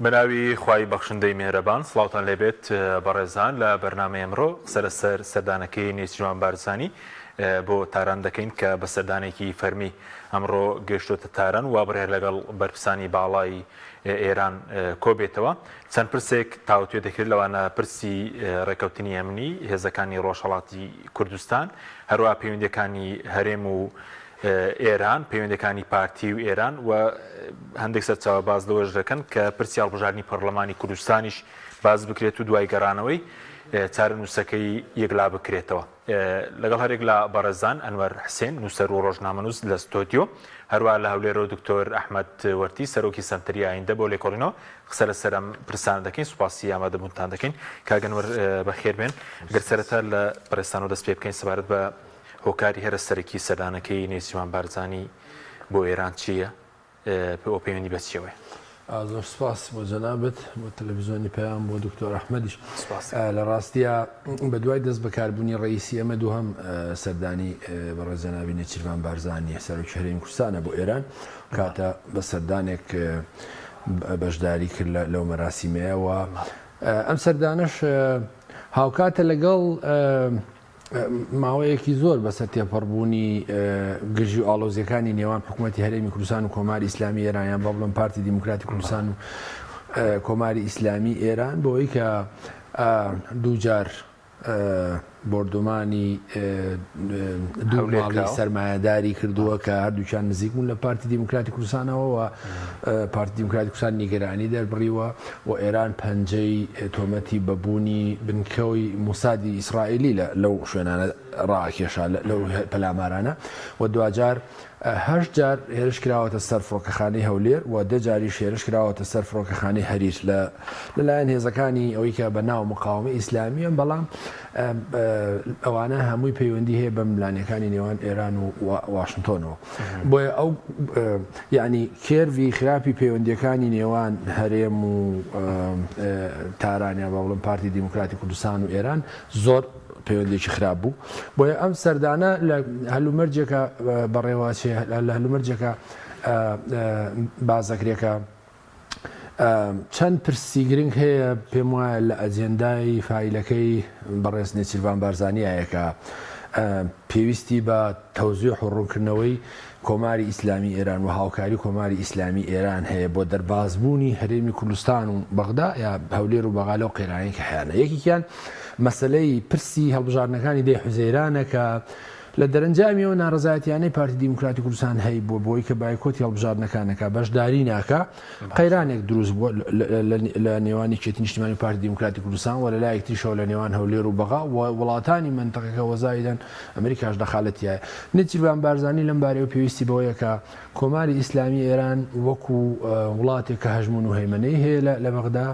بەناوی خوای بەخشندەی میهرەبان سڵاوتان لێبێت بەڕێزان لە بەرنامەی ئەمڕۆ قسە لەسەر سەردانەکەی نێچیروان بارزانی بۆ تاران دەکەین کە بە سەردانێکی فەرمی ئەمڕۆ گەیشتۆتە تاران و بڕیار لەگەڵ بەرپرسانی باڵای ئێران کۆبێتەوە چەند پرسێک تاوتوێ دەکرێت لەوانە پرسی ڕێکەوتنی ئەمنی هێزەکانی ڕۆژهەڵاتی کوردستان هەروە پەیوەندیەکانی هەرێم و ئێران، پەیوەندیەکانی پارتی و ئێران و هەندێک سەرچاوە باس لەوەش دەکەن کە پرسی هەڵبژاردنی پەرلەمانی کوردستانیش باس بکرێت و دوای گەڕانەوەی چارەنووسەکەی یەکلا بکرێتەوە. لەگەڵ هەرێک لە بەڕێزان ئەنوەر حسێن نووسەر و ڕۆژنامەنووس لە ستۆدیۆ، هەروەها لە هەولێرەوە دکتۆر ئەحمەد وەرتی سەرۆکی سەنتەری ئایندە بۆ لێکۆڵینەوە قسە لەسەر ئەم پرسانە دەکەین. سوپاسی ئامادەبوونتان دەکەین. کاک ئەنوەر بەخێربێن. گەر سەرەتا لە بەڕێزتانەوە دەست پێ بکەین سەبارەت بە هۆکاری هەرە سەرەکی سەردانەکەی نێچیروان بارزانی بۆ ئێران چییە و پەیوەندی بە چییەوەیە؟ زۆر سپاس بۆ جەنابت، بۆ تەلەڤیزیۆنی پەیام، بۆ دکتۆر ئەحمەدیش. لە ڕاستیا بە دوای دەست بەکاربوونی ڕەئیسی ئەمە دووهەم سەردانی بەڕێز جەنابی نێچیرڤان بارزانییە سەرۆکی هەرێمی کوردستانە بۆ ئێران کاتە بە سەردانێک بەشداری کرد لەو مەراسیمەیە و ئەم سەردانەش هاوکاتە لەگەڵ ماوەیەکی زۆر بەسەر تێپەڕبوونی گرژی و ئاڵۆزیەکانی نێوان حکوومەتی هەرێمی کوردستان و کۆماری ئیسلامی ئێران یان با بڵێم پارتی دیموکراتی کوردستان و کۆماری ئیسلامی ئێران بۆی کە دووجار بۆردومانی دوو ماڵی سەرمایەداری کردووە کە هەردووکیان نزیک بوون لە پارتی دیموکراتی کوردستانەوە و پارتی دیموکراتی کوردستان نیگەرانی دەربڕیوە و ئێران پەنجەی تۆمەتی بە بوونی بنکەی موسادی ئیسرائیلی لەو شوێنانە ڕاکێشا لەو پەلامارانە و دواجار هەشت جار هێرش کراوەتە سەر فڕۆکەخانەی هەولێر و دە جاریش هێرش کراوەتە سەر فڕۆکەخانەی هەریر لە لەلایەن هێزەکانی ئەوەی کە بە ناو مقاومەی ئیسلامییە بەڵام ئەوانە هەمووی پەیوەندی هەیە بە ململانێکانی نێوان ئێران و واشنتۆنەوە. بۆیە ئەو یەعنی curve ی خراپی پەیوەندیەکانی نێوان هەرێم و تاران یا با بڵێم پارتی دیموکراتی کوردستان و ئێران زۆر پەیوەندێکی خراپ بوو بۆیە ئەم سەردانە لە هەلومەرجێکە بەڕێوەچێ لە هەلومەرجێکە بازەکرێکە چەند پرسی گرنگ هەیە پێم وایە لە ئەجێندای فایلەکەی بەڕێز نێچیرڤان بارزانیایە کە پێویستی بە تەوزیح و ڕوونکردنەوەی کۆماری ئیسلامی ئێران و هاوکاری کۆماری ئیسلامی ئێران هەیە بۆ دەربازبوونی هەرێمی کوردستان و بەغدا یا هەولێر و بەغا لەو قەیرانەی کە هەیانە. یەکێکیان مەسەلەی پرسی هەڵبژاردنەکانی دەی حوزەیرانە کە لە دەرەنجامی ئەو ناڕەزایەتیانەی پارتی دیموکراتی کوردستان هەیبووە بۆی کە بایکۆتی هەڵبژاردنەکان نەکا بەشداری ناکا قەیرانێک دروست بووە لە نێوان یەکێتی نیشتیمانی و پارتی دیموکراتی کوردستان و لە لایەک تریشەوە لە نێوان هەولێر و بەغا و وڵاتانی مەنتەقەکە وەزایدەن ئەمریکاش دەخالەتیایە نێچیرڤان بارزانی لەم بارەیەوە پێویستی بەوەیە کە کۆماری ئیسلامی ئێران وەکو وڵاتێک کە هەژموون و هەیمەنەی هەیە لە بەغدا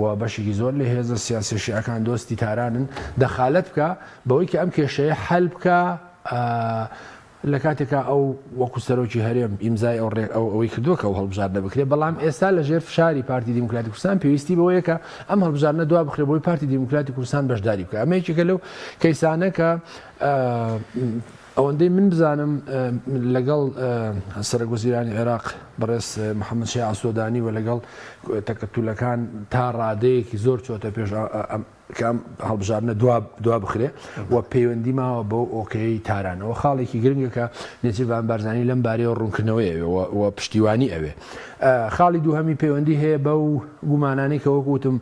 و بەشێکی زۆر لە هێزە سیاسیە شیعەکان دۆستی تارانن دەخالەت بکا بەوەی کە ئەم کێشەیە حەل بکا لە کاتێکا ئەو وەکو سەرۆکی هەرێم ئیمزای ئەو ڕێک ئەو ئەوەی کردووە کە ئەو هەڵبژاردنە بکرێت بەڵام ئێستا لە ژێر فشاری پارتی دیموکراتی کوردستان پێویستی بەوەیە کە ئەم هەڵبژاردنە دوا بخرێت بۆی پارتی دیموکراتی کوردستان بەشداری بکە ئەمە یەکێکە لەو کەیسانە کە ئەوەندەی من بزانم لەگەڵ سەرۆکوەزیرانی عێراق بەڕێز محەممەد شیاع سۆدانی و لەگەڵ تەکەتولەکان تا ڕادەیەکی زۆر چۆتە پێش کە ئەم هەڵبژاردنە دوا دوا بخرێ و پەیوەندی ماوە بەو ئۆکەی تارانەوە خاڵێکی گرنگە کە نێچیرڤان بارزانی لەم بارەیەوە ڕوونکردنەوەی ئەوێ و پشتیوانی ئەوێ. خاڵی دووهەمی پەیوەندی هەیە بەو گومانانەی کە وەک وتم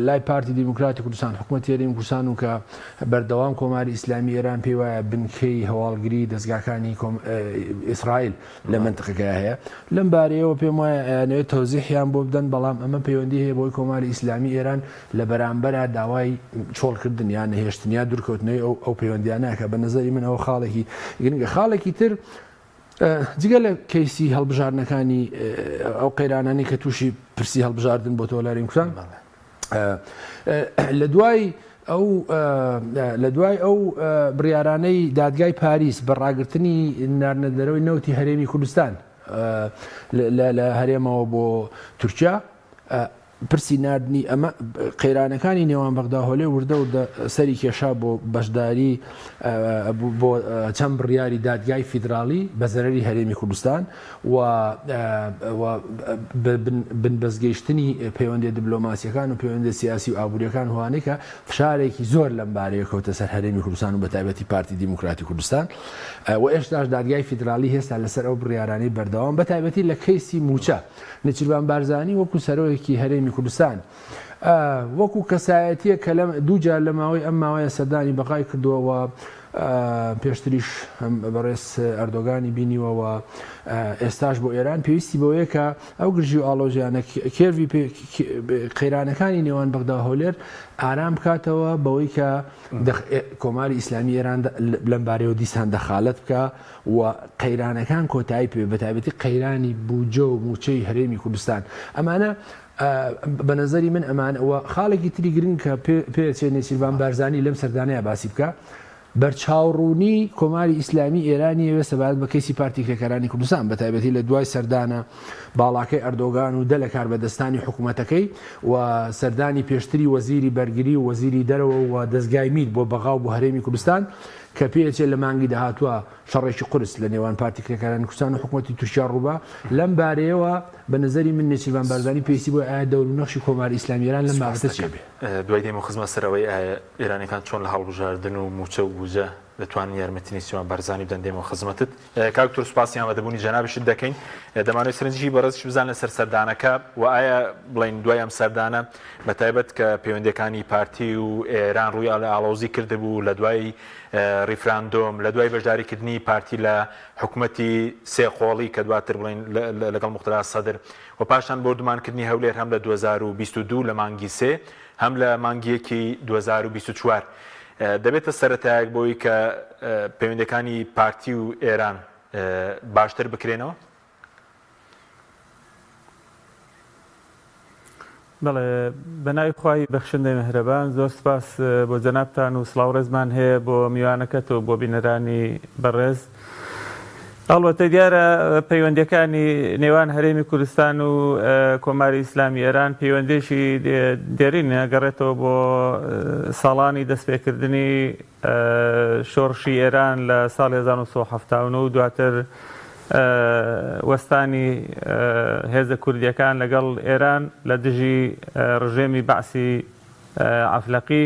لای پارتی دیموکراتی کوردستان حکومەتی هەرێمی کوردستان و کە بەردەوام کۆماری ئیسلامی ئێران پێی وایە بنکەی هەواڵگری دەزگاکانی ئیسرائیل لە مەنتقەکەیا هەیە. لەم بارەیەوە پێم وایە ئەیانەوێت تەوزیحیان بۆ بدەن، بەڵام ئەمە پەیوەندی هەیە بەوەی کۆماری ئیسلامی ئێران لە بەرامبەرا داوای چۆڵکردن یا نەهێشتن یا دوورکەوتنەوەی ئەو ئەو پەیوەندیانە ئەکا. بە نەزەری من ئەوە خاڵێکی گرنگە. خاڵێکی تر جگە لە کەیسی هەڵبژاردنەکانی ئەو قەیرانانەی کە تووشی پرسی هەڵبژاردن بۆتەوە لە هەرێمی کوردستان، لە دوای ئەو لە دوای ئەو بڕیارانەی دادگای پاریس بە ڕاگرتنی ناردنەدەرەوەی نەوتی هەرێمی کوردستان لە هەرێمەوە بۆ تورکیا. پرسی ناردنی ئەمە قەیرانەکانی نێوان بەغدا هۆلێ وردە وردە سەری کێشا بۆ بەشداری بۆ چەند بڕیاری دادگای فیدراڵی بە زەرەری هەرێمی کوردستان و بنبەستگەیشتنی پەیوەندیە دبلۆماسیەکان و پەیوەندیە سیاسی و ئابووریەکان هوانەی کە فشارێکی زۆر لەم بارەیە کەوتە سەر هەرێمی کوردستان و بەتایبەتی پارتی دیموکراتی کوردستان و ئێستاش دادگای فیدراڵی هێستا لەسەر ئەو بڕیارانەی بەردەوام بەتایبەتی لە کەیسی مووچە نێچیرڤان بارزانی وەکو سەرۆکی هەرێمی کوردستان وەکو کەسایەتیە کە لە دووجار لە ماوەی ئەم ماوەیە سەردانی بەغای کردووە و پێشتریش بەڕێز ئەردۆگانی بینیوە و ئێستاش بۆ ئێران پێویستی بەوەیە کە ئەو گرژی و ئاڵۆزیانە کێرڤی قەیرانەکانی نێوان بەغدا و هەولێر ئارام بکاتەوە بەوەی کە کۆماری ئیسلامی ئێران لەم بارەیەوە دیسان دەخالەت بکا و قەیرانەکان کۆتایی پێ بەتایبەتی قەیرانی بودجە و مووچەی هەرێمی کوردستان ئەمانە بە نەزەری من ئەمانە و خاڵێکی تری گرنگ کە پێچێ نێچیرڤان بارزانی لەم سەردانەیە باسی بکە بەرچاوڕوونی کۆماری ئیسلامی ئێرانی ئەوێ سەبارەت بە کەیسی پارتی کرێکارانی کوردستان بە تایبەتی لە دوای سەردانە باڵاکەی ئەردۆگان و دە لە کاربەدەستانی حکوومەتەکەی و سەردانی پێشتری وەزیری بەرگری و وەزیری دەرەوە و دەزگای میت بۆ بەغا و بۆ هەرێمی کوردستان کە پێچێ لە مانگی داهاتووە شەڕێکی قورس لە نێوان پارتی کرێکارانی کوردستان و حکوومەتی تورکیا ڕووبا لەم بارەیەوە بە نەزەری من نێچیرڤان بارزانی پێویستی بۆیە ئایا دەور و نەخشی کۆماری ئیسلامی ئێران لەم بابەتە چیە بێ؟ دوای دێمە خزمەت سەرەوەی ئایا ئێرانیەکان چۆن لە هەڵبژاردن و مووچە و بوجە دەتوانن یارمەتی نێچیروان بارزانی بدەن دێمەوە خزمەتت کاک دکتۆر سوپاسی ئامادەبوونی جەنابیشت دەکەین دەمانەوێت سەرنجی بەڕێزیش بزانین لەسەر سەردانەکە و ئایا بڵێین دوای ئەم سەردانە بە تایبەت کە پەیوەندیەکانی پارتی و ئێران ڕووی لە ئاڵۆزی کردبوو لە دوای ڕیفراندۆم لە دوای بەشداریکردنی پارتی لە حکومەتی سێ قۆڵی کە دواتر بڵێین لەگەڵ موقتەدا سەدر و پاشان بۆردومانکردنی هەولێر هەم لە 2022 لە مانگی سێ هەم لە مانگی یەکی 2024 دەبێتە سەرەتایەک بۆی کە پەیوەندیەکانی پارتی و ئێران باشتر بکرێنەوە؟ بەڵێ بەناوی خوای بەخشندەی مێهرەبان زۆر سپاس بۆ جەنابتان و سڵاو ڕێزمان هەیە بۆ میوانەکەت و بۆ بینەرانی بەڕێز. ئەڵبەتە دیارە پەیوەندیەکانی نێوان هەرێمی کوردستان و کۆماری ئیسلامی ئێران پەیوەندێکی دێرینە گەڕێتەوە بۆ ساڵانی دەستپێکردنی شۆڕشی ئێران لە ساڵی 1979 و دواتر وەستانی هێزە کوردیەکان لەگەڵ ئێران لە دژی ڕژێمی بەعسی عەفلەقی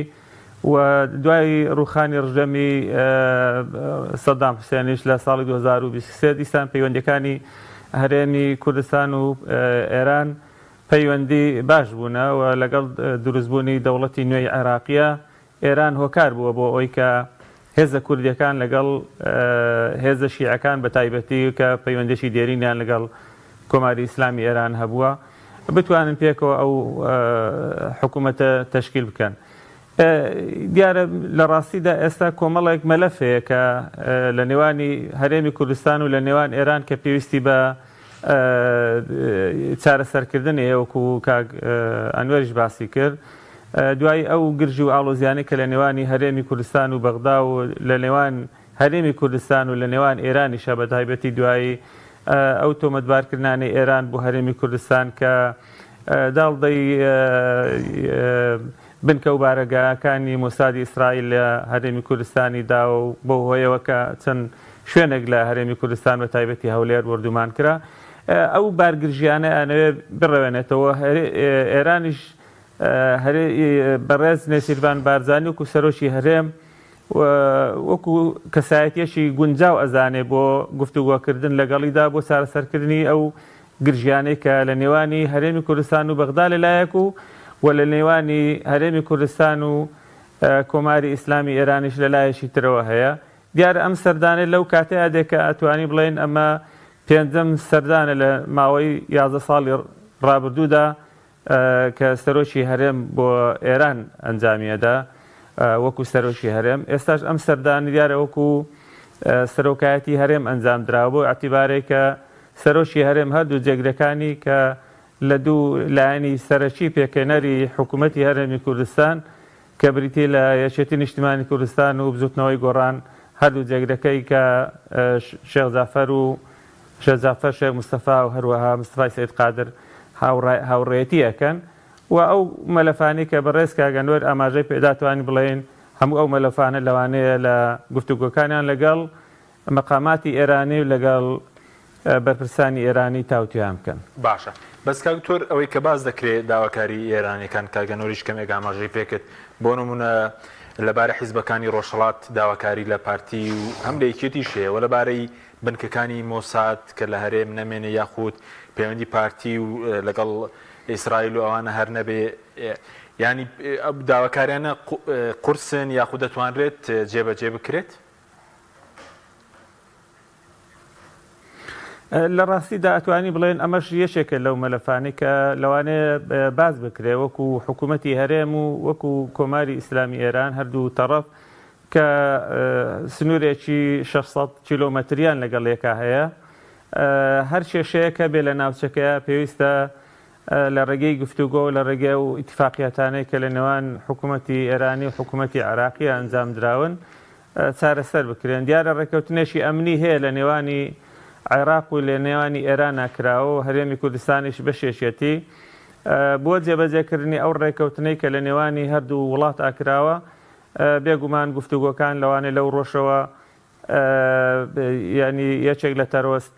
و دوای ڕووخانی ڕژێمی سەدام حوسێنیش لە ساڵی 2023 دیسان پەیوەندیەکانی هەرێمی کوردستان و ئێران پەیوەندی باش بوونە و لەگەڵ دروستبوونی دەوڵەتی نوێی عێراقیە ئێران هۆکار بووە بۆ ئەوەی کە هێزە کوردیەکان لەگەڵ هێزە شیعەکان بە تایبەتی کە پەیوەندێکی دێرینیان لەگەڵ کۆماری ئیسلامی ئێران هەبووە بتوانن پێکەوە ئەو حکوومەتە تەشکیل بکەن. دیارە لە ڕاستیدا ئێستا کۆمەڵێک مەلەف هەیە کە لە نێوانی هەرێمی کوردستان و لە نێوان ئێران کە پێویستی بە چارەسەرکردنی هەیە وەکو کاک ئەنوەریش باسی کرد دوای ئەو گرژی و ئاڵۆزیانەی کە لە نێوانی هەرێمی کوردستان و بەغدا و لە نێوان هەرێمی کوردستان و لە نێوان ئێرانیشە بە تایبەتی دوایی ئەو تۆمەتبارکردنانەی ئێران بۆ هەرێمی کوردستان کە داڵدەی بنکە و بارەگاکانی مۆسادی ئیسرائیل لە هەرێمی کوردستانی داوە و بەو هۆیەوە کە چەند شوێنێک لە هەرێمی کوردستان بە تایبەتی هەولێر بۆردومان کرا ئەو بارگرژیانە ئەیانەوێ بڕەوێنێتەوە ئێرانیش بەڕێز نێچیرڤان بارزانی وەکو سەرۆکی هەرێم وەکو کەسایەتیەکی گونجاو ئەزانێ بۆ گفتوگۆکردن لەگەڵیدا بۆ چارەسەرکردنی ئەو گرژیانەی کە لە نێوانی هەرێمی کوردستان و بەغدا لە لایەک و و لە نێوانی هەرێمی کوردستان و کۆماری ئیسلامی ئێرانیش لە لایەکی ترەوە هەیە. دیارە ئەم سەردانە لەو کاتەیا دێ کە ئەتوانی بڵێین ئەمە پێنجەم سەردانە لە ماوەی 11 ساڵی ڕابردوودا کە سەرۆکی هەرێم بۆ ئێران ئەنجامی ئەدا وەکو سەرۆکی هەرێم ئێستاش ئەم سەردانە دیارە وەکو سەرۆکایەتی هەرێم ئەنجام دراوە بۆ ئیعتیبارێک کە سەرۆکی هەرێم هەردوو جێگرەکانی کە لە دوو لایەنی سەرەکی پێکهێنەری حکوومەتی هەرێمی کوردستان کە بریتی لە یەکێتی نیشتیمانی کوردستان و بزوتنەوەی گۆڕان هەردوو جێگرەکەی کە شێخ جافەر و شێخ جافەر شێخ مستەفا و هەروەها مستەفای سەید قادر هاوڕێیەتی ئەکەن. و ئەو مەلەفانەی کە بەڕێز کاک ئەنوەر ئاماژەی پێدا توانین بڵێین هەموو ئەو مەلەفانە لەوانەیە لە گفتوگۆکانیان لەگەڵ مەقاماتی ئێرانی و لەگەڵ بەرپرسانی ئێرانی تاوتوێیان بکەن. باشە بەس کاک دکتۆر ئەوەی کە باس دەکرێ داواکاری ئێرانیەکان کاک ئەنوەریش کەمێک ئاماژەی پێکرد بۆ نمونە لەبارەی حیزبەکانی ڕۆژهەڵات داواکاری لە پارتی و هەم لە یەکێتیش هەیە وە لەبارەی بنکەکانی مۆساد کە لە هەرێم نەمێنێ یاخود پەیوەندی پارتی و لەگەڵ ئیسرائیل و ئەوانە هەر نەبێ یانی ئەو داواکاریانە قورسن یاخود دەتوانرێت جێبەجێ بکرێت؟ لە ڕاستیدا ئەتوانی بڵێن ئەمەش یەکێکە لەو مەلەفانەی کە لەوانەیە باس بکرێ وەکو حکوومەتی هەرێم و وەکو کۆماری ئیسلامی ئێران هەردوو تەڕەف کە سنوورێکی 600 کیلۆمەتریان لەگەڵ یەکا هەیە هەر کێشەیەک هەبێ لە ناوچەکەیا پێویستە لە ڕێگەی گفتوگۆ و لە ڕێگەی ئەو ئیتیفاقیاتانەی کە لە نێوان حکوومەتی ئێرانی و حکوومەتی عێراقی ئەنجام دراون چارەسەر بکرێن. دیارە ڕێککەوتنێکی ئەمنی هەیە لە نێوانی عێراق و لە نێوانی ئێرانا کراوە و هەرێمی کوردستانیش بەشێکیەتی بۆ جێبەجێکردنی ئەو ڕێککەوتنەی کە لە نێوانی هەردوو وڵاتا کراوە. بێگومان گفتوگۆکان لەوانەیە لەو ڕۆژەوە یانی یەکێک لە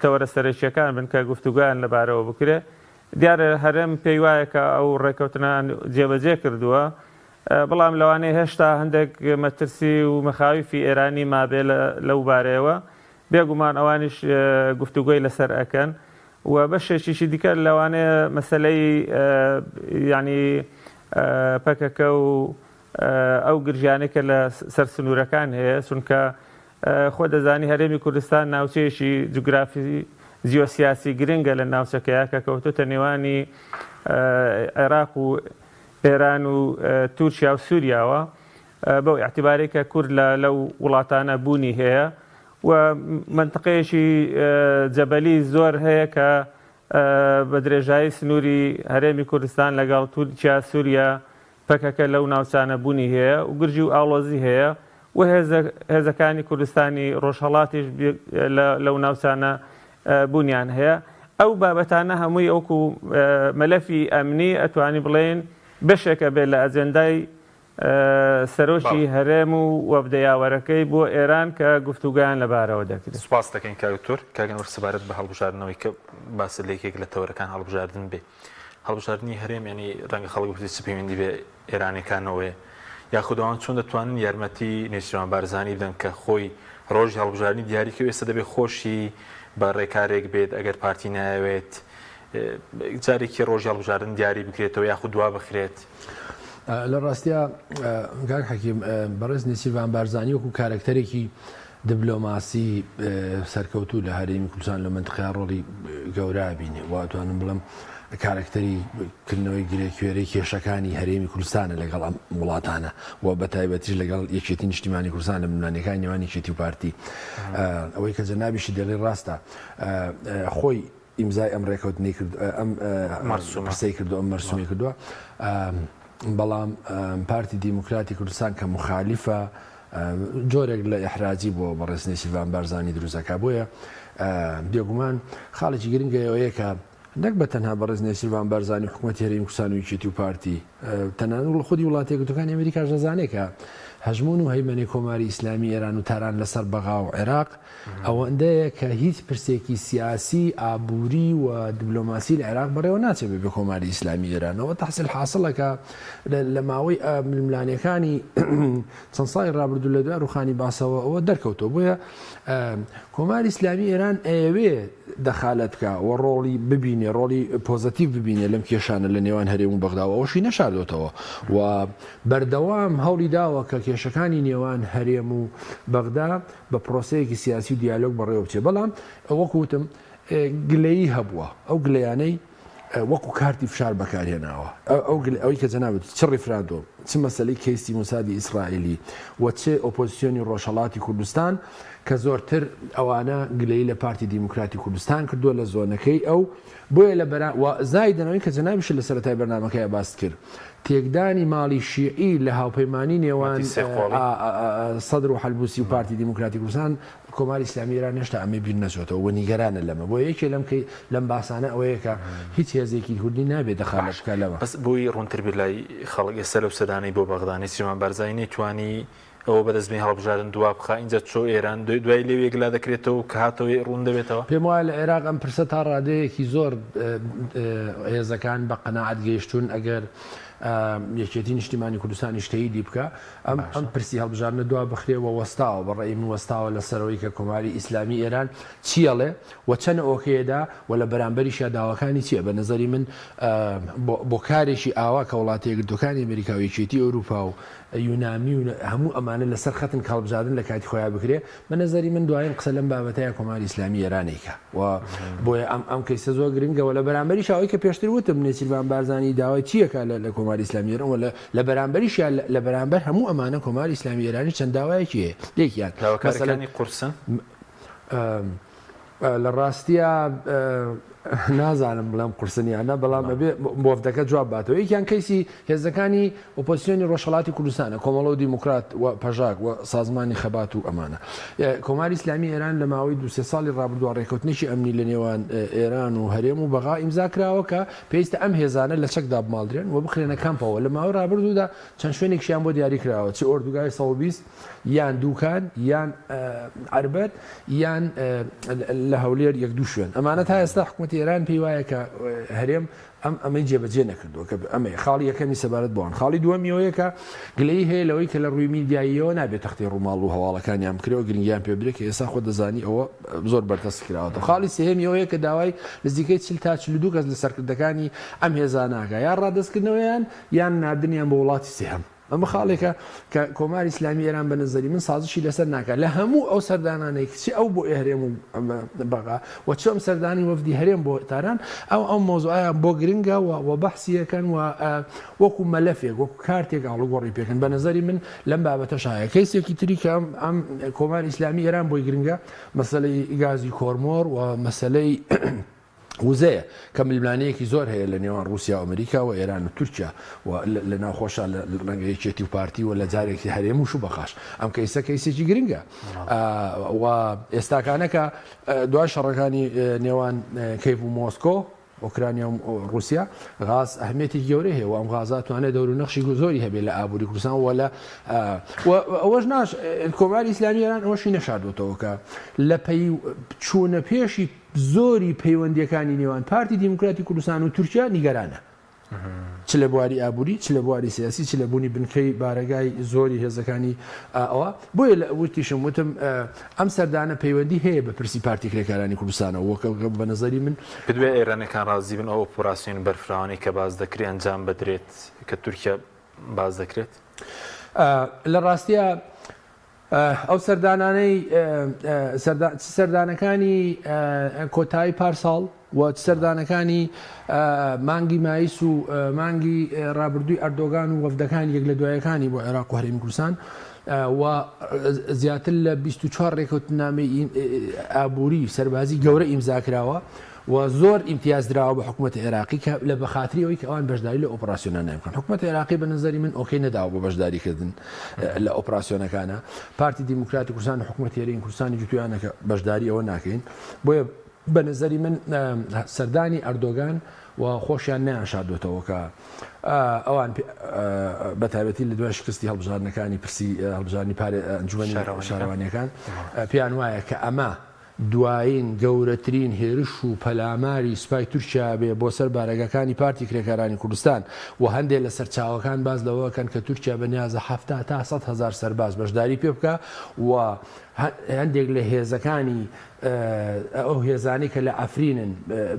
تەوەرە سەرەکییەکان بن کە گفتوگۆیان لەبارەوە بکرێ. دیارە هەرێم پێی وایە کە ئەو ڕێککەوتنە جێبەجێ کردووە، بەڵام لەوانەیە هێشتا هەندێک مەترسی و مەخاویفی ئێرانی مابێ لەو بارەیەوە. بێگومان ئەوانیش گفتوگۆی لەسەر ئەکەن و بەشێکیشی دیکە لەوانەیە مەسەلەی یانی پەکەکە و ئەو گرژیانەی کە لە سەر سنوورەکان هەیە، چونکە خۆت دەزانی هەرێمی کوردستان ناوچەیەکی جوگرافی جیۆسیاسی گرنگە لە ناوچەکەیا کە کەوتۆتە نێوانی عێراق و ئێران و تورکیا و سووریاوە بەو ئیعتیبارەی کە کورد لە لەو وڵاتانە بوونی هەیە و مەنتقەیەکی جەبەلی زۆر هەیە کە بە درێژایی سنووری هەرێمی کوردستان لەگەڵ تورکیا، سووریا، پەکەکە لەو ناوچانە بوونی هەیە و گرژی و ئاڵۆزی هەیە و هێزەکانی کوردستانی ڕۆژهەڵاتیش لەو ناوچانە بوونیان هەیە. ئەو بابەتانە هەمووی وەکو مەلەفی ئەمنی ئەتوانی بڵێین بەشێکە بێت لە ئەجێندای سەرۆکی هەرێم و وەفدە یاوەرەکەی بۆ ئێران کە گفتوگۆیان لەبارەوە دەکرێت. سوپاست دەکەین کاک دکتۆر. کاک ئەنوەر سەبارەت بە هەڵبژاردنەوەی کە باست لە یەکێک لە تەوەرەکان هەڵبژاردن بێ، هەڵبژاردنی هەرێم یانی ڕەنگە خەڵک بپرسێت چ پەیوەندی بە ئێرانیەکانەوەیە یاخود ئەوان چۆن دەتوانن یارمەتی نێچیروان بارزانی بدەن کە خۆی ڕۆژی هەڵبژاردنی دیاری کرد ئێستا دەبێت خۆشی بە ڕێکارێک بێت ئەگەر پارتی نایەوێت جارێکی ڕۆژی هەڵبژاردن دیاری بکرێتەوە یاخود دوا بخرێت. لە ڕاستیا کاک حەکیم بەڕێز نێچیرڤان بارزانی وەکو کارەکتەرێکی دبلۆماسی سەرکەوتوو لە هەرێمی کوردستان لە مەنتقەیا ڕۆڵی گەورە بینێ و ئەتوانم بڵێم کارەکتەری کردنەوەی گرێ کوێرەی کێشەکانی هەرێمی کوردستانە لەگەڵ ئەم وڵاتانە و بە تایبەتیش لەگەڵ یەکێتی نیشتیمانی کوردستان لە ململانێکانی نێوان یەکێتی و پارتی ئەوەی کە جەنابیشی دەڵێی ڕاستە خۆی ئیمزای ئەم ڕێکەوتنەی کرد ئەم پرسەی کردو ئەم مەرسومی کردووە بەڵام پارتی دیموکراتی کوردستان کە مخالیفە جۆرێک لە ئیحراجی بۆ بەڕێز نێچیرڤان بارزانی دروست دەکات بۆیە بێگومان خاڵێکی گرنگە ئەوەیە کە نەک بە تەنها بەڕێز نێچیرڤان بارزانی و حکوومەتی هەرێمی کوردستان و یەکێتی و پارتی تەنانەت خودی وڵاتە یەکگرتووەکانی ئەمریکاش دەزانێت کە هەژموون و هەیمەنەی کۆماری ئیسلامی ئێران و تاران لەسەر بەغا و عێراق ئەوەندەیە کە هیچ پرسێکی سیاسی، ئابووری و دبلۆماسی لە عێراق بەڕێوە ناچێت بەبێ کۆماری ئیسلامی ئێرانەوە. تەحسیل حاسڵە کە لە ماوەی ململانێکانی چەند ساڵی ڕابردوو لە دوای ڕووخانی بەعسەوە ئەوە دەرکەوتووە. بۆیە کۆماری ئیسلامی ئێران ئەیەوێ دەخالەت بکا و ڕۆڵی ببینێ، ڕۆڵی پۆزەتیڤ ببینێ لەم کێشانە لە نێوان هەرێم و بەغدا و ئەوەشی نەشاردۆتەوە و بەردەوام هەوڵی داوە کە کێشەکانی نێوان هەرێم و بەغدا بە پرۆسەیەکی سیاسی و دیالۆگ بەڕێوە بچێت، بەڵام وەکو وتم گلەیی هەبووە، ئەو گلەیانەی وەکو کارتی فشار بەکارهێناوە، ئەو ئەوەی کە جەنابت چ ڕیفراندۆم. چ مەسەلەی کەیسی موسادی ئیسرائیلی و چ ئۆپۆزسیۆنی ڕۆژهەڵاتی کوردستان کە زۆرتر ئەوانە گلەیی لە پارتی دیموکراتی کوردستان کردووە لە زۆنەکەی ئەو بۆیە لە بەرا و زایدەن ئەوەی کە جەنابیشت لە سەرەتای بەرنامەکەیا باست کرد تێکدانی ماڵی شیعی لە هاوپەیمانی نێوان مەتی سێقۆڵی. سەدر و حەلبوسی و پارتی دیموکراتی کوردستان کۆماری ئیسلامی ئێران هێشتا ئەمەی بیر نەچۆتەوە و نیگەرانە لەمە بۆیە یەکێ لەم کەی لەم باسانە ئەوەیە کە هیچ هێزێکی کوردی نابێ دەخالەت باش بکا لەمە. بەس بۆی ڕوونتر بێت لای خەڵک ئێستا لەو سەردانەی بۆ بەغدا نێچیرڤان بارزانی نەیتوانی ئەوە بەدەست بێنی هەڵبژاردن دوا بخا ئینجا چۆ ئێران دوای لێو یەکلا دەکرێتەوە کە هاتەوە ڕوون دەبێتەوە؟ پێم وایە لە عێراق ئەم پرسە تا ڕادەیەکی زۆر هێزەکان بە قەناعەت گەیشتوون ئەگەر یەکێتی نیشتیمانی کوردستانیش تەییدی بکا ئەم ئەم پرسی هەڵبژاردنە دوا بخرێ و وەستاوە بە ڕەئی من وەستاوە لەسەرەوەی کە کۆماری ئیسلامی ئێران چی ئەڵێ و چەند ئۆکەیەدا و لە بەرامبەریشیا داواکانی چییە بە نەزەری من بۆ کارێکی ئاوا کە وڵاتە یەکگرتووەکانی ئەمریکا و یەکێتی ئەوروپا و یونامی و هەموو ئەمانە لەسەر خەتن کە هەڵبژاردن لە کاتی خۆیا بکرێ، بە نەزەری من دوایین قسە لەم بابەتەیا کۆماری ئیسلامی ئێران ئەیکا و بۆیە ئەم ئەم کەیسە زۆر گرنگە و لە بەرامبەریشا ئەوەی کە پێشتر وتم نێچیرڤان بارزانی داوای چی ئەکا لە لە کۆماری ئیسلامی ئێران و لە لە بەرامبەریشیا لە بەرامبەر هەموو ئەمانە کۆماری ئیسلامی ئێرانی چەند داوایەکی هەیە یەکیان مەسەلەن داواکاریەکانی قورسن؟ لە ڕاستیا نازانم بڵێم قورسن یان نا، بەڵام ئەبێ وەفدەکە جواب باتەوە. یەکیان کەیسی هێزەکانی ئۆپۆزسیۆنی ڕۆژهەڵاتی کوردستانە، کۆمەڵە و دیموکرات و پەژاک و سازمانی خەبات و ئەمانە. کۆماری ئیسلامی ئێران لە ماوەی دوو سێ ساڵی ڕابردووە ڕێککەوتنێکی ئەمنی لە نێوان ئێران و هەرێم و بەغا ئیمزا کراوە کە پێویستە ئەم هێزانە لە چەک دابماڵدرێن و بخرێنە کەمپەوە. لە ماوەی ڕابردوودا چەند شوێنێکیان بۆ دیاری کراوە، چ ئۆردوگای 120، یان دوکان یان عەربەت یان لە هەولێر یەک دوو شوێن ئەمانە تا ئێستا حکوومەتی ئێران پێی وایە کە هەرێم ئەم ئەمەی جێبەجێ نەکردووە کە ئەمەیە خاڵی یەکەمی سەبارەت بۆن خاڵی دووەمیەوەیە کە گلەیی هەیە لەوەی کە لە ڕووی میدیاییەوە نابێت تەختی ڕووماڵ و هەواڵەکانیان بکرێەوە گرنگیان پێ بدرێت کە ئێستا خۆ دەزانی ئەوە زۆر بەرتەسک کراوەتەوە خاڵی سێهەمی ئەوەیە کە داوای نزیکەی 40 تا 42 کەس لە سەرکردەکانی ئەم هێزاناکە یان ڕادەستکردنەوەیان یان ناردنیان بۆ وڵاتی سێهەم ئەمە خاڵێکە کە کۆماری ئیسلامی ئێران بە نەزەری من سازشی لەسەر ناکات لە هەموو ئەو سەردانانەی چ ئەو بۆ هەرێم و بەغا و چ ئەم سەردانی وەفدی هەرێم بۆ تاران ئەو ئەو مەوزوعەیان بۆ گرنگە و و بەحسی ئەکەن و وەکو مەلەفێک وەکو کارتێک ئاڵوگۆڕی پێکەن بە نەزەری من لەم بابەتەش هەیە کەیسێکی تری کە ئەم ئەم کۆماری ئیسلامی ئێران بۆی گرنگە مەسەلەی گازی کۆرمۆر و مەسەلەی وزەیە کە ململانێیەکی زۆر هەیە لە نێوان ڕووسیا و ئەمریکا و ئێران و تورکیا و لە ناوخۆشا لە ڕەنگە یەکێتی و پارتی و لە جارێکی هەرێموش و بەغاش ئەم کەیسە کەیسێکی گرنگە و ئێستاکانە کە دوای شەڕەکانی نێوان کەیڤ و مۆسکۆ ئۆکرانیا و ڕووسیا غاز ئەهمیەتێکی گەورەی هەیە و ئەم غازە توانێت دەور و نەخشی زۆری هەبێت لە ئابووری کوردستان و لە ئەوەش ناش کۆماری ئیسلامی ئێران ئەوەشی نەشاردۆتەوە کە لە پەی چوونە پێشی زۆری پەیوەندییەکانی نێوان پارتی دیموکراتی کوردستان و تورکیا نیگەرانە، چ لە بواری ئابووری، چ لە بواری سیاسی، چ لە بوونی بنکەی بارەگای زۆری هێزەکانی ئەوە. بۆیە لە وتیشم وتم ئەم سەردانە پەیوەندی هەیە بە پرسی پارتی کرێکارانی کوردستانەوە وەک بە نەزەری من. پێت وایە ئێرانیەکان ڕازی بن ئەو ئۆپۆراسیۆنە بەرفراوانەی کە باس دەکرێت ئەنجام بدرێت کە تورکیا باس دەکرێت؟ لە ڕاستیا ئەو سەردانانەی چ سەردانەکانی کۆتایی پارساڵ و چ سەردانەکانی مانگی مایس و مانگی ڕابردووی ئەردۆگان و وەفدەکانی یەک لە دوایەکانی بۆ عێراق و هەرێمی کوردستان و زیاتر لە 24 ڕێکەوتنامەی ئابووری سەربازی گەورە ئیمزا کراوە و زۆر ئیمتیاز دراوە بە حکومەتی عێراقی کە لە بەخاتری ئەوەی کە ئەوان بەشداری لە ئۆپراسیۆنانە بکەن حکومەتی عێراقی بە نەزەری من ئۆکەی نەداوە بۆ بەشداری کردن لە ئۆپراسیۆنەکانە پارتی دیموکراتی کوردستان و حکومەتی هەرێمی کوردستانی جوتویانە کە بەشداری ئەوە ناکەین بۆیە بە نەزەری من سەردانی ئەردۆگان و خۆشیان نیان شاردۆتەوە کە ئەوان بە تایبەتی لە دوای شکستی هەڵبژاردنەکانی پرسی هەڵبژاردنی پارێ ئەنجومەنی شارەوانیەکان پێیان وایە کە ئەمە دوایین گەورەترین هێرش و پەلاماری سوپای تورکیا بێ بۆ سەر بارەگاکانی پارتی کرێکارانی کوردستان و هەندێ لە سەرچاوەکان باس لەوە ئەکەن کە تورکیا بە نیازە 70 تا 100 هەزار سەرباز بەشداری پێ بکا و هەندێک لە هێزەکانی ئەو هێزانەی کە لە عەفرینن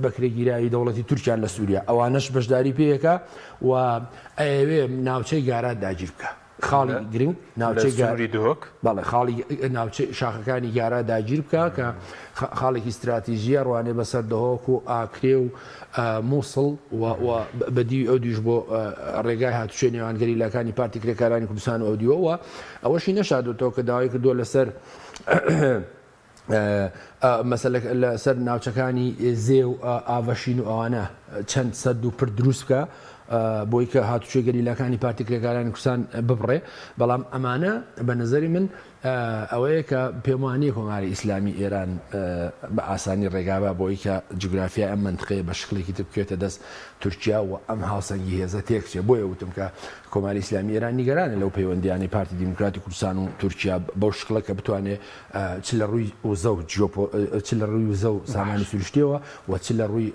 بەکرێگیراوی دەوڵەتی تورکیان لە سووریا ئەوانەش بەشداری پێ ئەکا و ئەیەوێ ناوچەی گارات داگیر بکا. خاڵی گرنگ ناوچەی سنووری دهۆک. بەڵێ خاڵی ناوچەی شاخەکانی گارا داگیر بکا کە خاڵێکی ستراتیژییە ڕوانێ بەسەر دهۆک و ئاکرێ و مووسڵ و و بە دیوی ئەو دیوش بۆ ڕێگای هاتوچۆی نێوان گەریلاکانی پارتی کرێکارانی کوردستان و ئەو دیوە و ئەوەشی نەشاردۆتەوە کە داوای کردووە لەسەر مەسەلە لەسەر ناوچەکانی زێ و ئاڤەشین و ئەوانە چەند سەد و پرد دروست بکە بۆی کە هاتوچۆی گەریلاکانی پارتی کرێکارانی کوردستان ببڕێ بەڵام ئەمانە بە نظری من ئەوەیە کە پێم وانییە کۆماری ئیسلامی ئێران بە ئاسانی ڕێگابا بۆی کە جوگرافیای ئەم منطقەیە بە شکلێکی تر بکەوێتە دەست تورکیا و ئەم هاوسەنگی هێزە تێکچێ بۆیە وتم کە کۆماری ئیسلامی ئێران نیگەرانە لەو پەیوەندیانەی پارتی دیموکراتی کوردستان و تورکیا بەو شکڵە کە بتوانێ چ لە ڕووی وزە و جیۆپۆ چ لە ڕووی وزە و سامانی سروشتیەوە و چ لە ڕووی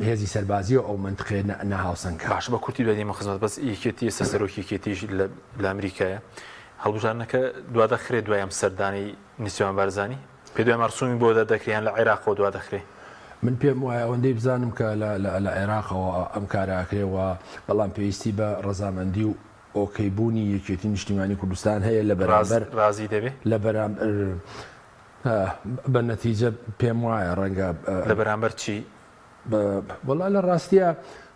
هێزی سەربازیەوە ئەو مەنتقەیە ناهاوسەنگ کات. باشە بە کورتی دوای دێمە خزمەت بەس یەکێتی ئێستا سەرۆکی یەکێتیش لە ئەمریکایە هەڵبژاردنەکە دوادەخرێ دوای ئەم سەردانەی نێچیروان بارزانی پێ دوای مەرسومی بۆ دەردەکرێ یان لە عێراقەوە دوادەخرێ؟ من پێم وایە ئەوەندەی بزانم کە لە عێراقەوە ئەم کارە ئەکرێ و بەڵام پێویستی بە ڕەزامەندی و ئۆکەی بوونی یەکێتی نیشتیمانی کوردستان هەیە لە بەرامبەر ڕازی دەبێ؟ لە بەرامبەر بە نەتیجە پێم وایە ڕەنگە لە بەرامبەر چی؟ وەڵا لە ڕاستیا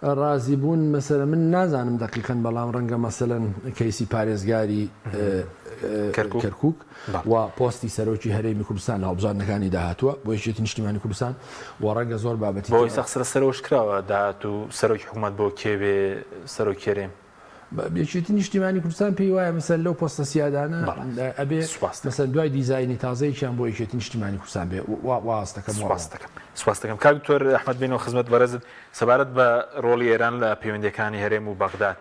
ڕازی بوون مەسەلەن من نازانم دەقیقەن بەڵام ڕەنگە مەسەلەن کەیسی پارێزگاری کەرکوک و پۆستی سەرۆکی هەرێمی کوردستان لە هەڵبژاردنەکانی داهاتووە بۆ یەکێتی نیشتیمانی کوردستان و ڕەنگە زۆر بابەتی بۆ ئێستا قسە لەسەرەوەش کراوە داهاتوو سەرۆکی حکوومەت بۆ کێ بێ سەرۆکی هەرێم؟ یەکێتی نیشتیمانی کوردستان پێی وایە مەسەلەن لەو پۆستە سیادانە ئەبێ مەسەلەن دوای دیزاینی تازەیەکیان بۆ یەکێتی نیشتیمانی کوردستان بێ واستەکەم سپاستەکەم سپاستەکەم کاک دکتۆر ئەحمەد بێنەوە خزمەت بەڕێزت سەبارەت بە ڕۆڵی ئێران لە پەیوەندیەکانی هەرێم و بەغداد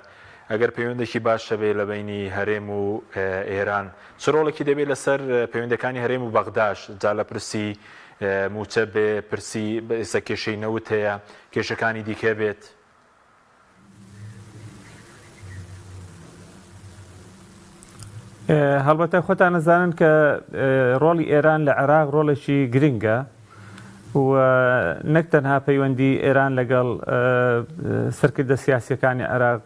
ئەگەر پەیوەندێکی باش هەبێ لە بەینی هەرێم و ئێران چ ڕۆڵێکی دەبێت لەسەر پەیوەندەکانی هەرێم و بەغداش جا لە پرسی موچە بێ پرسی ئێستا کێشەی نەوت هەیە کێشەکانی دیکە بێت؟ هەڵبەتە خۆتان ئەزانن کە ڕۆڵی ئێران لە عێراق ڕۆڵێکی گرنگە و نەک تەنها پەیوەندی ئێران لەگەڵ سەرکردە سیاسیەکانی عێراق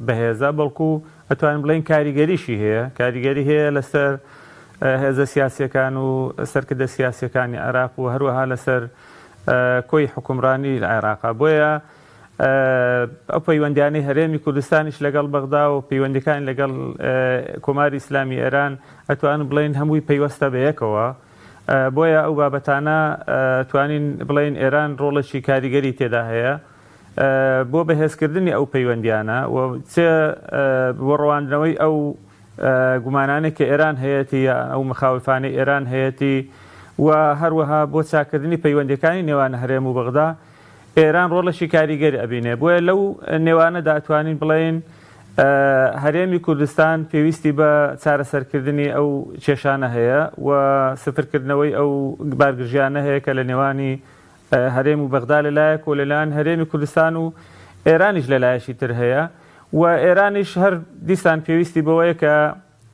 بەهێزە بەڵکو ئەتوانین بڵێین کاریگەریشی هەیە کاریگەری هەیە لەسەر هێزە سیاسیەکان و سەرکردە سیاسیەکانی عێراق و هەروەها لەسەر کۆی حکومڕانی لە عێراقا بۆیە ئەو پەیوەندیانەی هەرێمی کوردستانیش لەگەڵ بەغدا و پەیوەندیەکانی لەگەڵ کۆماری ئیسلامی ئێران ئەتوانن بڵێن هەمووی پەیوەستە بە یەکەوە بۆیە ئەو بابەتانە توانین بڵێن ئێران ڕۆڵێکی کاریگەری تێدا هەیە بۆ بەهێزکردنی ئەو پەیوەندیانە و چ بۆ ڕەواندنەوەی ئەو گومانانەی کە ئێران هەیەتی یا ئەو مخاوفانەی ئێران هەیەتی و هەروەها بۆ چاکردنی پەیوەندیەکانی نێوان هەرێم و بەغدا ئێران ڕۆڵێکی کاریگەر ئەبینێ بۆیە لەو نێوانەدا ئەتوانین بڵێین هەرێمی کوردستان پێویستی بە چارەسەرکردنی ئەو کێشانە هەیە و سفرکردنەوەی ئەو بارگرژیانە هەیە کە لە نێوانی هەرێم و بەغدا لەلایەک و لەلایەن هەرێمی کوردستان و ئێرانیش لەلایەکی تر هەیە و ئێرانیش هەر دیسان پێویستی بەوەیە کە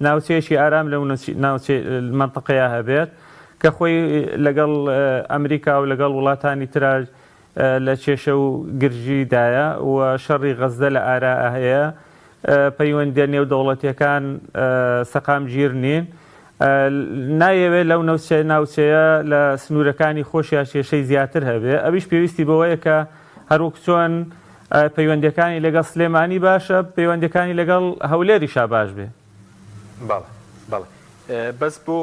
ناوچەیەکی ئارام لەو ناوچەی مەنتقەیە هەبێت کە خۆی لەگەڵ ئەمریکا و لەگەڵ وڵاتانی ترا لە کێشە و گرژی دایە و شەڕی غەززە لە ئارا هەیە پەیوەندیە نێودەوڵەتیەکان سەقامگیر نین نایەوێت لەو ناوچەیە ناوچەیە لە سنوورەکانی خۆشیا کێشەی زیاتر هەبێ ئەویش پێویستی بەوەیە کە هەروەک چۆن پەیوەندیەکانی لەگەڵ سلێمانی باشە پەیوەندیەکانی لەگەڵ هەولێریشا باش بێ. بەڵێ بەڵێ بەس بۆ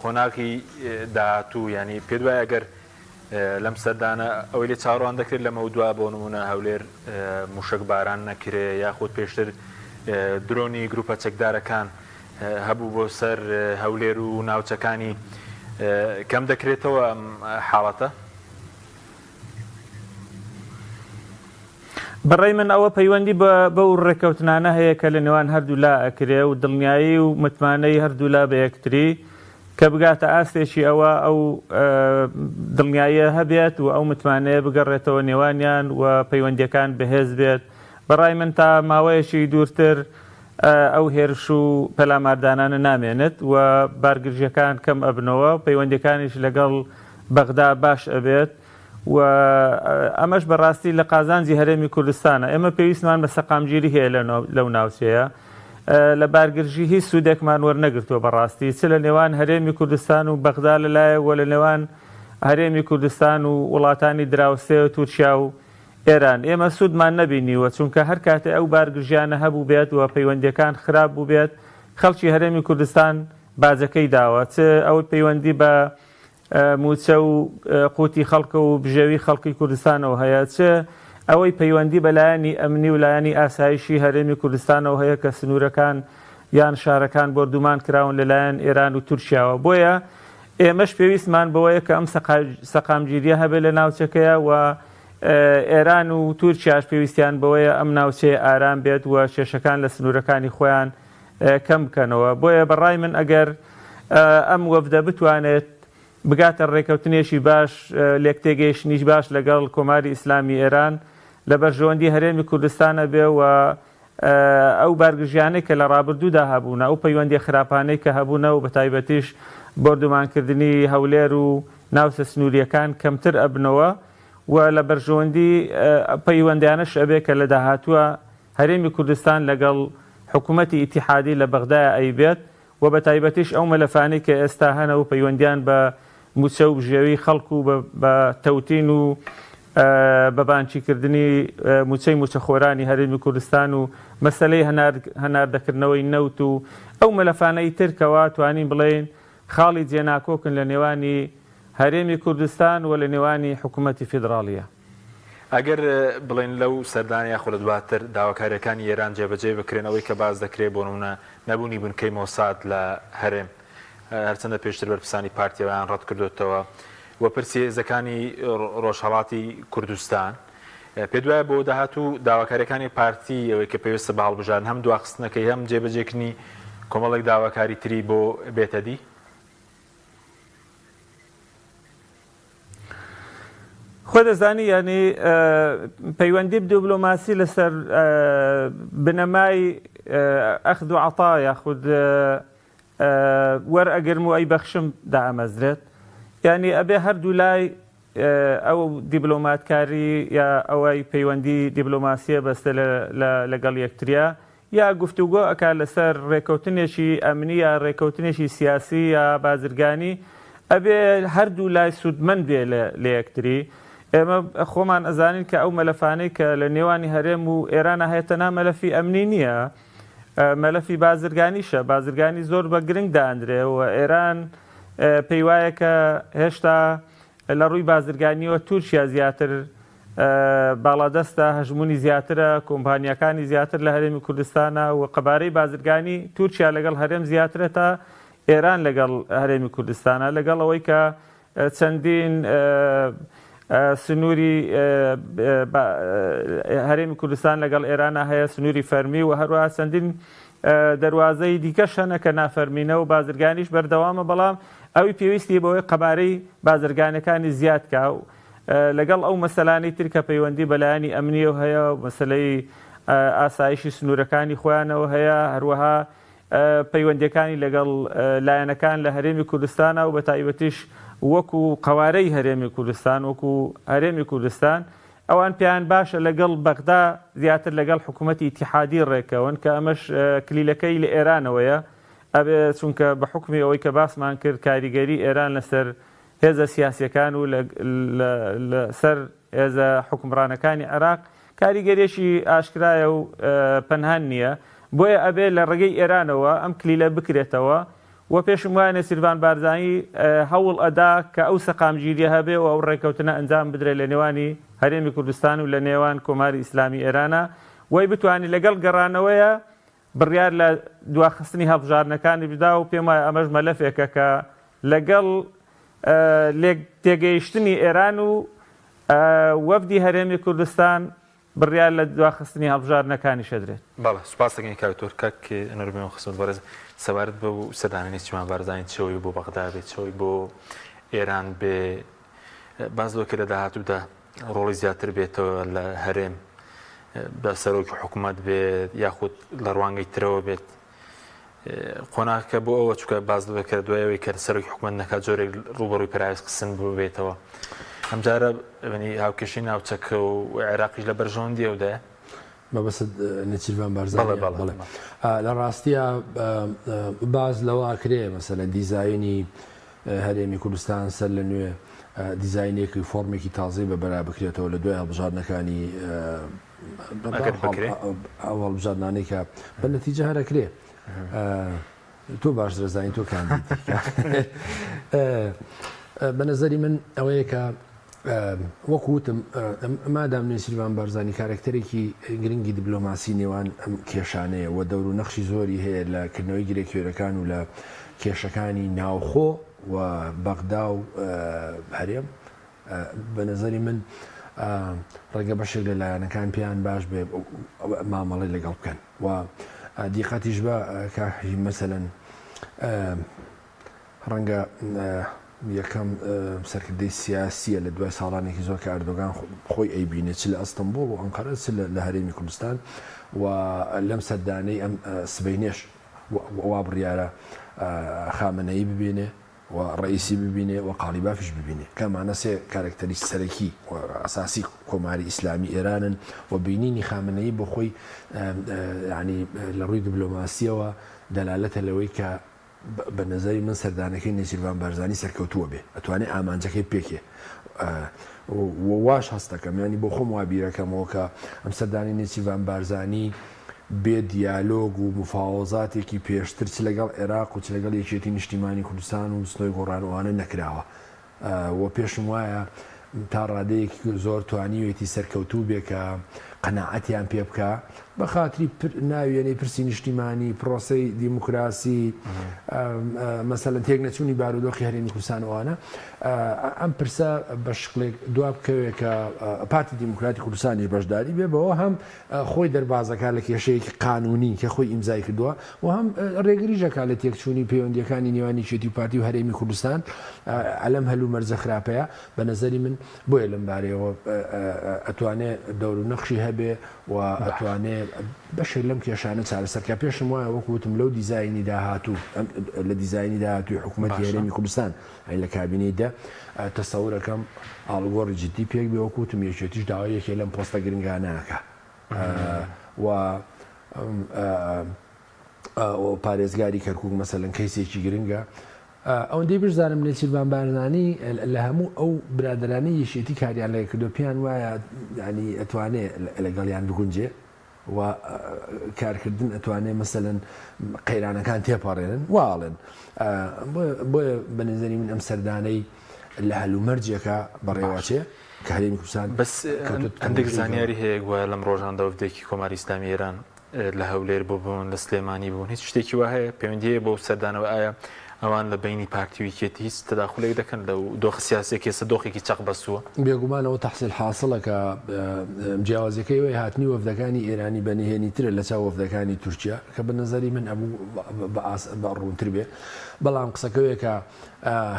قۆناغی داهاتوو یانی پێت وایە گەر لەم سەردانە ئەوەی لێ چاوەڕوان دەکرێت لەمەودوا بۆ نموونە هەولێر موشەک باران نەکرێ یاخود پێشتر درۆنی گروپە چەکدارەکان هەبوو بۆ سەر هەولێر و ناوچەکانی کەم دەکرێتەوە ئەم حاڵەتە؟ بەڕای من ئەوە پەیوەندی بە بەو ڕێککەوتنانە هەیە کە لە نێوان هەردوولا ئەکرێ و دڵنیایی و متمانەی هەردوولا بە یەکتری کە بگاتە ئاستێکی ئەوە ئەو دڵنیاییە هەبێت و ئەو متمانەیە بگەڕێتەوە نێوانیان و پەیوەندیەکان بەهێز بێت بەڕای من تا ماوەیەکی دوورتر ئەو هێرش و پەلاماردانانە نامێنێت و بارگرژیەکان کەم ئەبنەوە پەیوەندیەکانیش لەگەڵ بەغدا باش ئەبێت و ئەمەش بەڕاستی لە قازانجی هەرێمی کوردستانە. ئێمە پێویستمان بە سەقامگیری هەیە لەو ناوچەیە. لە بارگرژی هیچ سوودێکمان وەرنەگرتووە بەڕاستی چ لە نێوان هەرێمی کوردستان و بەغدا لەلایەک و لە نێوان هەرێمی کوردستان و وڵاتانی دراوسێ تورکیا و ئێران ئێمە سوودمان نەبینیوە چونکە هەر کاتێ ئەو بارگرژیانە هەبووبێت و پەیوەندیەکان خراپ بووبێت خەڵکی هەرێمی کوردستان باجەکەی داوە چ ئەوەی پەیوەندی بە مووچە و قوتی خەڵکە و بژێوی خەڵکی کوردستانەوە هەیە، چ ئەوەی پەیوەندی بە لایەنی ئەمنی و لایەنی ئاسایشی هەرێمی کوردستانەوە هەیە کە سنوورەکان یان شارەکان بۆردومان کراون لەلایەن ئێران و تورکیاوە. بۆیە ئێمەش پێویستمان بەوەیە کە ئەم سەقامگیرییە هەبێت لە ناوچەکەیە و ئێران و تورکیاش پێویستیان بەوەیە ئەم ناوچەیە ئارام بێت و کێشەکان لە سنوورەکانی خۆیان کەم بکەنەوە. بۆیە بە ڕای من ئەگەر ئەم وەفدە بتوانێت بگاتە ڕێکەوتنێکی باش، لێکتێگەیشتنیش باش لەگەڵ کۆماری ئیسلامی ئێران لە بەرژەوەندی هەرێمی کوردستان ئەبێ و ئەو بارگرژیانەی کە لە ڕابردوودا هەبوونە، ئەو پەیوەندیە خراپانەی کە هەبوونە و بەتایبەتیش بۆردومانکردنی هەولێر و ناوچە سنوورییەکان کەمتر ئەبنەوە و لە بەرژەوەندی پەیوەندیانەش ئەبێ کە لە داهاتووە هەرێمی کوردستان لەگەڵ حکومەتی ئیتیحادی لە بەغدایە ئەیبێت و بەتایبەتیش ئەو مەلەفانەی کە ئێستا هەنە و پەیوەندیان بە موچە و بژێوی خەڵک و بە تەوتین و بە بانکی کردنی موچەی موچەخۆرانی هەرێمی کوردستان و مەسەلەی هەناردەکردنەوەی نەوت و ئەو مەلەفانەی تر کەوا توانین بڵێین خاڵی جێناکۆکن لە نێوانی هەرێمی کوردستان و لە نێوانی حکومەتی فیدڕاڵیە. ئەگەر بڵێین لەو سەردانە یاخود لە دواتر داواکارییەکانی ئێران جێبەجێ بکرێن، ئەوەی کە باس دەکرێت بۆ نموونە نەبوونی بنکەی مۆساد لە هەرێم، هەرچەندە پێشتر بەرپرسانی پارتی ئەوەیان ڕەتکردۆتەوە و پرسی هێزەکانی ڕۆژهەڵاتی کوردستان، پێت وایە بۆ داهاتوو داواکارییەکانی پارتی ئەوەی کە پێویستە بە هەڵبژاردن هەم دواخستنەکەی هەم جێبەجێکردنی کۆمەڵێک داواکاری تری بۆ بێتە دی؟ خۆ دەزانی یانی پەیوەندی دیبلۆماسی لەسەر بنەمای ئەخذ و عەتا یاخود وەرئەگرم و ئەی بەخشم دائەمەزرێت یعنی ئەبێ هەردوو لای ئەو دیبلۆماتکاری یا ئەوەی پەیوەندی دیبلۆماسیە بەستە لەگەڵ یەکتریا یا گفتوگۆ ئەکات لەسەر ڕێکەوتنێکی ئەمنی یا ڕێکەوتنێکی سیاسی یا بازرگانی ئەبێ هەردوو لای سوودمەند بێ لە یەکتری. ئێمە خۆمان ئەزانین کە ئەو مەلەفانەی کە لە نێوانی هەرێم و ئێرانا هەیە تەنها مەلەفی ئەمنی نییە، مەلەفی بازرگانیشە. بازرگانی زۆر بە گرنگ دائەندرێ و ئێران پێیوایە کە هێشتا لە ڕووی بازرگانییەوە تورکیا زیاتر باڵادەستە، هەژموونی زیاترە، کۆمپانیاکانی زیاتر لە هەرێمی کوردستانە و قەبارەی بازرگانی تورکیا لەگەڵ هەرێم زیاترە تا ئێران لەگەڵ هەرێمی کوردستانە، لەگەڵ ئەوەی کە چەندین سنووری هەرێمی کوردستان لەگەڵ ئێرانە هەیە سنووری فەرمی و هەروەها چەندین دەروازەی دیکەش هەنە کە نافەرمینە و بازرگانیش بەردەوامە بەڵام ئەوی پێویستی بەوەی قەبارەی بازرگانەکانی زیاد کا و لەگەڵ ئەو مەسەلانەی تر کە پەیوەندی بە لایەنی ئەمنیەوە هەیە و مەسەلەی ئاسایشی سنوورەکانی خۆیانەوە هەیە، هەروەها پەیوەندیەکانی لەگەڵ لایەنەکان لە هەرێمی کوردستانە و بەتایبەتیش وەکو قەوارەی هەرێمی کوردستان وەکو هەرێمی کوردستان ئەوان پێیان باشە لەگەڵ بەغدا زیاتر لەگەڵ حکوومەتی ئیتیحادی ڕێکەون کە ئەمەش کلیلەکەی لە ئێرانەوەیە ئەبێ چونکە بە حوکمی ئەوەی کە باسمان کرد کاریگەری ئێران لەسەر هێزە سیاسیەکان و لە سەر هێزە حوکمڕانەکانی عێراق کاریگەریەکی ئاشکرایە و پەنهان نییە، بۆیە ئەبێ لە ڕێگەی ئێرانەوە ئەم کلیلە بکرێتەوە و پێشم وایە نێچیرڤان بارزانی هەوڵ ئەدا کە ئەو سەقامگیریە هەبێ و ئەو ڕێکەوتنە ئەنجام بدرێ لە نێوانی هەرێمی کوردستان و لە نێوان کۆماری ئیسلامی ئێرانا وەی بتوانێ لەگەڵ گەڕانەوەیە بڕیار لە دواخستنی هەڵبژاردنەکانی بدا و پێم وایە ئەمەش مەلەفێکە کە لەگەڵ لێک تێگەیشتنی ئێران و وەفدی هەرێمی کوردستان بڕیار لە دواخستنی هەڵبژاردنەکانیش ئەدرێت. بەڵێ سوپاس دەکەین کاک دکتۆر. کاک نەرومێوان خزمەت بەڕێز سەبارەت بەو سەردانەی نێچیروان بارزانی چ ئەوەی بۆ بەغدا بێ چ ئەوەی بۆ ئێران بێ باس لەوە کرد لە داهاتوودا ڕۆڵی زیاتر بێتەوە لە هەرێم بە سەرۆکی حکوومەت بێت یاخود لە ڕوانگەی ترەوە بێت قۆناغەکە بۆ ئەوە چکە باز دەکرد دوای ئەوەی کە سەرۆکی حکوومەت نەکات جۆرێک ڕوبەڕووی پەراوێز خستن ببێتەوە ئەمجارە هاوکێشەی ناوچەکە و عێراقیش لە بەرژەوەندی ئەودایە. مەبەست نێچیرڤان بارزانیە؟ بەڵێ بەڵێ. لە ڕاستیا باس لەوە ئەکرێ مەسەلەن دیزاینی هەرێمی کوردستان سەر لە نوێ دیزاینێکی فۆرمێکی تازەی بە بەرا بکرێتەوە لە دوای هەڵبژاردنەکانی ئەو هەڵبژاردنانەی کە بە نەتیجە هەرەکرێ تۆ باشتر ئەزانی تۆ کاندیدی. بە نەزەری من ئەوەیە کە وەکو وتم مادام نێچیرڤان بارزانی کارەکتەرێکی گرنگی دیبلۆماسی نێوان ئەم کێشانەیە و دەور و نەخشی زۆری هەیە لە کردنەوەی گرێکوێرەکان و لە کێشەکانی ناوخۆ و بەغدا و هەرێم بە نەزەری من ڕەنگە بەشێک لە لایەنەکان پێیان باش بێ مامەڵەی لەگەڵ بکەن و دیقەتیش بە کاک حەکیم مەسەلەن ڕەنگە یەکەم سەرکردەی سیاسیە لە دوای ساڵانێکی زۆر کە ئەردۆگان خۆی ئەیبینێ چ لە ئەستەنبوڵ و ئەنقەرە چ لە هەرێمی کوردستان و لەم سەردانەی ئەم سبەینێش وا بڕیارە خامنەیی ببینێ و ڕەئیسی ببینێ و قاڵیبافیش ببینێ کە ئەمانە سێ کارەکتەری سەرەکی و ئەساسی کۆماری ئیسلامی ئێرانن و بینینی خامنەیی بۆ خۆی یانی لە ڕووی دبلۆماسییەوە دەلالەتە لەوەی کە بە نەزەری من سەردانەکەی نێچیرڤان بارزانی سەرکەوتووە بێ ئەتوانێ ئامانجەکەی بپێکێ و واش هەست دەکەم یانی بۆ خۆم وا بیرەکەمەوە کە ئەم سەردانی نێچیرڤان بارزانی بێ دیالۆگ و مفاوەزاتێکی پێشتر چ لەگەڵ عێراق و چ لەگەڵ یەکێتی نیشتیمانی کوردستان و سنۆی گۆڕان ئەوانە نەکراوە و پێشم وایە تا ڕادەیەکی زۆر توانیوێتی سەرکەوتوو بێ کە قەناعەتیان پێ بکا بە خاتری ناویەنەی پرسی نیشتیمانی، پرۆسەی دیموکراسی، مەسەلەن تێکنەچوونی بارودۆخی هەرێمی کوردستان و ئەوانە، ئەم پرسە بە شکڵێک دوا بکەوێ کە پارتی دیموکراتی کوردستانیش بەشداری بێ بەوە هەم خۆی دەربازەکا لە کێشەیەکی قانونی کە خۆی ئیمزای کردووە و هەم ڕێگریش ئەکا لە تێکچوونی پەیوەندییەکانی نێوان یەکێتی و پارتی و هەرێمی کوردستان لەم هەلومەرجە خراپەیە بە نەزەری من بۆیە لەم بارەیەوە ئەتوانێ دەور و نەخشی هەبێ و ئەتوانێ بەشێک لەم کێشانە چارەسەر کە پێشم وایە وەکو وتم لەو دیزاینی داهاتوو لە دیزاینی داهاتووی حکوومەتی هەرێمی کوردستان ئەی لە کابینەی دە تەسەورەکەم ئاڵوگۆڕی جدی پێک بێ وەکو وتم یەکێتیش داوای یەکێ لەم پۆستە گرنگانە ئەکا و پارێزگاری کەرکوک مەسەلەن کەیسێکی گرنگە ئەوەندەی بشزانم نێچیرڤان بارزانی لە هەموو ئەو برادەرانەی یەکێتی کاریان لەگە کردو پێیان وایە ینی ئەتوانێ لەگەڵیان بگونجێ و کارکردن ئەتوانێ مەسەلەن قەیرانەکان تێپەڕێنن وا ئەڵێن بۆیە بە نەزەری من ئەم سەردانەی لە هەلومەرجێکە بەڕێوەچێ کە هەرێمی کوردستان بەس هەندێک زانیاری هەیە گوایە لەم ڕۆژاندا وفدێکی کۆماری ئیسلامی ئێران لە هەولێر بۆ بوون لە سلێمانی بوون هیچ شتێکی وا هەیە پەیوەندی هەیە بۆ سەردانەوە ئایا ئەوان لە بەینی پارتی و یەکێتی هیچ تەداخولێک دەکەن لەو دۆخە سیاسیە کە ئێستا دۆخێکی چەق بەستووە؟ بێگومان ئەوە تەحسیل حاسڵە کە جیاوازیەکەی ئەوەیە هاتنی وەفدەکانی ئێرانی بە نهێنیترە لە چاو وەفدەکانی تورکیا کە بە نەزەری من ئەبوو بە ڕوونتر بێ بەڵام قسەکەوەیە کە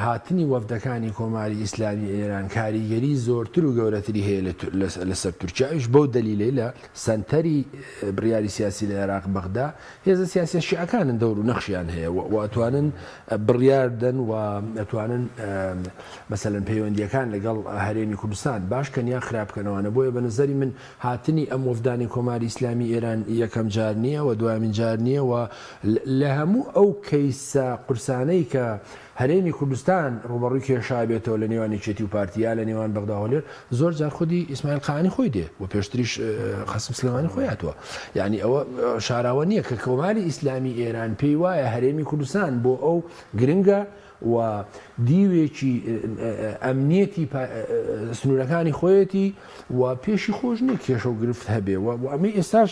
هاتنی وەفدەکانی کۆماری ئیسلامی ئێران کاریگەری زۆرتر و گەورەتری هەیە لەسەر تورکیا ئەویش بەو دەلیلەی لە سەنتەری بڕیاری سیاسی لە عێراق بەغدا هێزە سیاسیە شیعەکانن دەور و نەخشیان هەیە و ئەتوانن بڕیار بدەن و ئەتوانن مەسەلەن پەیوەندیەکان لەگەڵ هەرێمی کوردستان باش کەن یان خراپ کەنەوانە بۆیە بە نەزەری من هاتنی ئەم وەفدانی کۆماری ئیسلامی ئێران یەکەم جار نییە و دوامین جار نییە و لە هەموو ئەو کەیسە قورسانەی کە هەرێمی کوردستان ڕووبەڕووی کێشە ئەبێتەوە لە نێوان یەکێتی و پارتی یا لە نێوان بەغدا و هەولێر زۆر جار خودی ئیسماعیل قائانی خۆی دێ و پێشتریش قاسم سلێمانی خۆی هاتووە یعنی ئەوە شاراوە نییە کە کۆماری ئیسلامی ئێران پێی وایە هەرێمی کوردستان بۆ ئەو گرنگە و دیوێکی ئەمنیەتی سنوورەکانی خۆیەتی و پێشی خۆش نییە کێشە و گرفت هەبێ و ئەمەی ئێستاش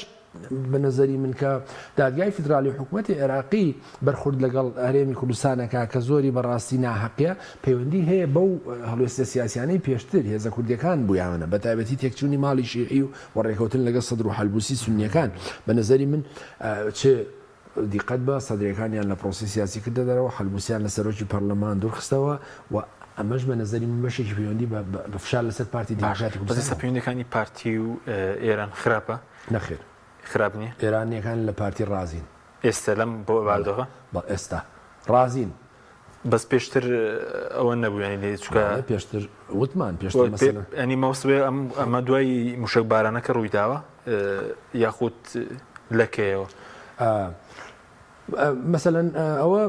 بە نەزەری من کە دادگای فیدرالی و حکومەتی عێراقی بەرخورد لەگەڵ هەرێمی کوردستان ئەکا کە زۆری بە ڕاستی ناهەقیە پەیوەندی هەیە بەو هەڵوێستە سیاسیانەی پێشتر هێزە کوردیەکان بوویانە بە تایبەتی تێکچوونی ماڵی شیعی و ڕێکەوتن لەگەڵ سەدر و حەلبوسی سونیەکان بە نەزەری من چ دیقەت بە سەدرەکانیان لە پرۆسەی سیاسی کردە دەرەوە حەلبوسیان لە سەرۆکی پەرلەمان دوورخستەوە و ئەمەش بە نەزەری من بەشێکی پەیوەندی بە فشار لەسەر پارتی دیموکراتی کوردستان. بەس ئێستا پەیوەندیەکانی پارتی و ئێران خراپە؟ نەخێر. خراپ نییە؟ ئێرانیەکان لە پارتی ڕازین. ئێستا لەم بۆ بارودۆخە؟ بەڵێ ئێستا ڕازین. بەس پێشتر ئەوە نەبوو یانی لێ چونکە بەڵێ پێشتر وتمان پێشتر مەسەلەن یانی مەوسوێ ئەم ئەمە دوای موشەک بارانەکە ڕوویداوە. یاخود لەکەیەوە؟ مەسەلەن ئەوە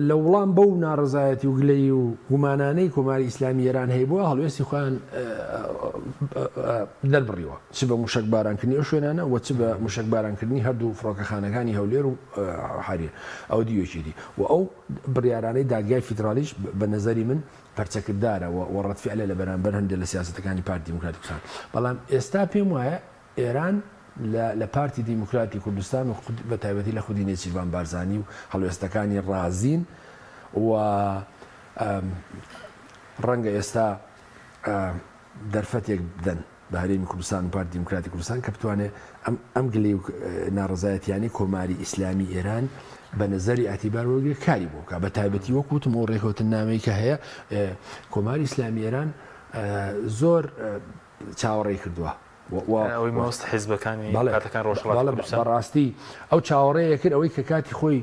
لە وڵام بەو ناڕەزایەتی و گلەیی و گومانانەی کۆماری ئیسلامی ئێران هەیبووە هەڵوێستی خۆیان دەربڕیوە چ بە موشەک بارانکردنی ئەو شوێنانە و چ بە موشەک بارانکردنی هەردوو فڕۆکەخانەکانی هەولێر و حەریر ئەوە دیوێکی دی و ئەو بڕیارانەی دادگای فیدراڵیش بە نەزەری من پەرچەکردارە و ڕەدفیعلە لە بەرامبەر هەندێک لە سیاسەتەکانی پارتی دیموکراتی کوردستان بەڵام ئێستا پێم وایە ئێران لە لە پارتی دیموکراتی کوردستان و بە تایبەتی لە خودی نێچیرڤان بارزانی و هەڵوێستەکانی ڕازین و ڕەنگە ئێستا دەرفەتێک بدەن بە هەرێمی کوردستان و پارتی دیموکراتی کوردستان کە بتوانێت ئەم ئەم گلەی و ناڕەزایەتیانەی کۆماری ئیسلامی ئێران بە نەزەری ئیعتیبار وەرگرێت کاری بۆ بکات بە تایبەتی وەک وتم ئەو ڕێکەوتننامەی کە هەیە کۆماری ئیسلامی ئێران زۆر چاوەڕێی کردووە. ئەوەی مەبەست حیزبەکانی پارتەکانی ڕۆژهەڵاتی کوردستان. بەڕاستی ئەو چاوەڕێیە کرد ئەوەی کە کاتی خۆی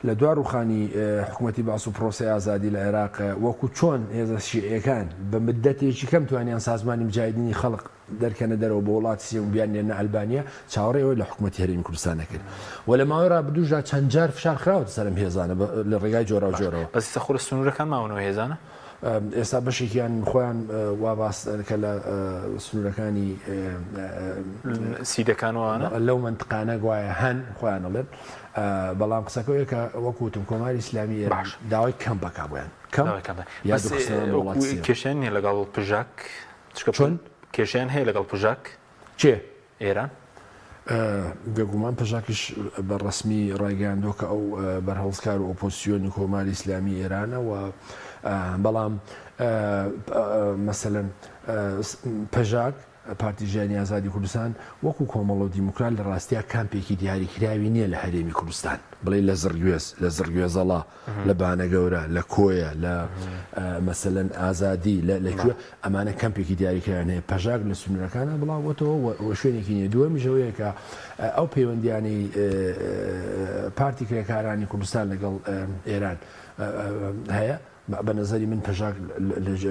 لە دوا ڕووخانی حکوومەتی بەعس و پرۆسەی ئازادی لە عێراق وەکو چۆن هێزە شیعیەکان بە مدەتێکی کەم توانیان سازمانی مجاهدینی خەڵق دەرکەنە دەرەوە بۆ وڵاتی سێوم بیاننێرنە ئەلبانیا چاوەڕێی ئەوەی لە حکوومەتی هەرێمی کوردستان نەکرد و لە ماوەی ڕابردووشدا چەند جار فشار خراوەتە سەر ئەم هێزانە لە ڕێگای جۆراوجۆرەوە. بەس ئێستا خۆ لە سنوورەکان ماونەوە هێزانە؟ ئێستا بەشێکیان خۆیان وا باس کە لە سنوورەکانی سیدەکان وانە لەو منتقانە گوایە هەن خۆیان ئەڵێن بەڵام قسەکەوەیە کە وەکو وتم کۆماری ئیسلامی ئێران داوای کەم بەکا بۆیان کەم کێشیان نیە لەگەڵ پژاک چۆن کێشیان هەیە لەگەڵ پژاک کێ؟ ئێران؟ بێگومان پەژاکیش بە ڕەسمی ڕایگەیاندووە کە ئەو بەرهەڵستکار و ئۆپۆزسیۆنی کۆماری ئیسلامی ئێرانە و بەڵام مەسەلەن پەژاک، پارتی ژیانی ئازادی کوردستان، وەکوو کۆمەڵە و دیموکرات لە ڕاستیا کامپێکی دیاریکراوی نییە لە هەرێمی کوردستان، بڵێی لە زڕگوێز، لە زڕگوێزەڵا، لە بانەگەورە، لە کۆیە، لە مەسەلەن ئازادی، لە لە کوێ، ئەمانە کەمپێکی دیاریکراویان هەیە. پەژاک لە سنوورەکانا بڵاوبۆتەوە و شوێنێکی نییە. دووەمیش ئەوەیە کە ئەو پەیوەندییانەی پارتی کرێکارانی کوردستان لەگەڵ ئێران هەیە، بە نەزەری من پەژاک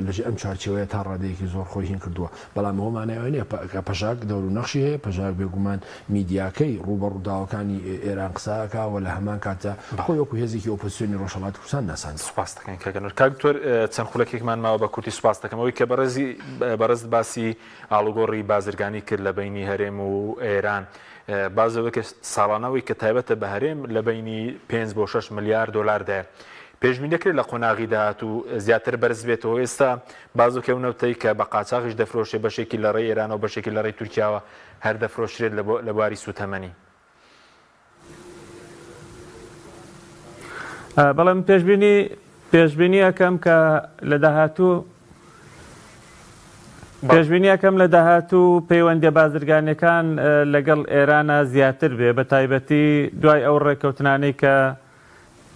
لە ئەم چوارچێوەیە تا ڕادەیەکی زۆر خۆی هین کردووە. بەڵام ئەوە مانای ئەوە نییە کە پەژاک دەور و نەخشی هەیە، پەژاک بێگومان میدیاکەی ڕوو بە ڕووداوەکانی ئێران قسە ئەکا و لە هەمان کاتدا خۆی وەکوو هێزێکی ئۆپۆزسیۆنی ڕۆژهەڵاتی کوردستان ناساندووە. سوپاست دەکەین کاک ئەنوەر. کاک دکتۆر چەند خولەکێکمان ماوە بە کورتی سوپاست دەکەم. ئەوەی کە بەڕێزی بەڕێزت باسی ئاڵوگۆڕی بازرگانی کرد لە بەینی هەرێم و ئێران باس لەوەی کە ساڵانە ئەوەی کە تایبەتە بە هەرێم لە بەینی پێنج بۆ شەش ملیار دۆلاردایە. پێشبینی دەکرێت لە قۆناغی داهاتوو زیاتر بەرز بێتەوە ئێستا بازوکێ و نەوتەی کە بە قاچاغیش دەفرۆشێ بەشێکی لە ڕێی ئێرانەوە بەشێکی لە ڕێی تورکیاوە هەر دەفرۆشرێت لە بواری سووتەمەنی. بەڵێ من پێشبینی پێشبینی ئەکەم کە لە داهاتوو پێشبینی ئەکەم لە داهاتوو پەیوەندیە بازرگانیەکان لەگەڵ ئێرانە زیاتر بێ بە تایبەتی دوای ئەو ڕێککەوتنانەی کە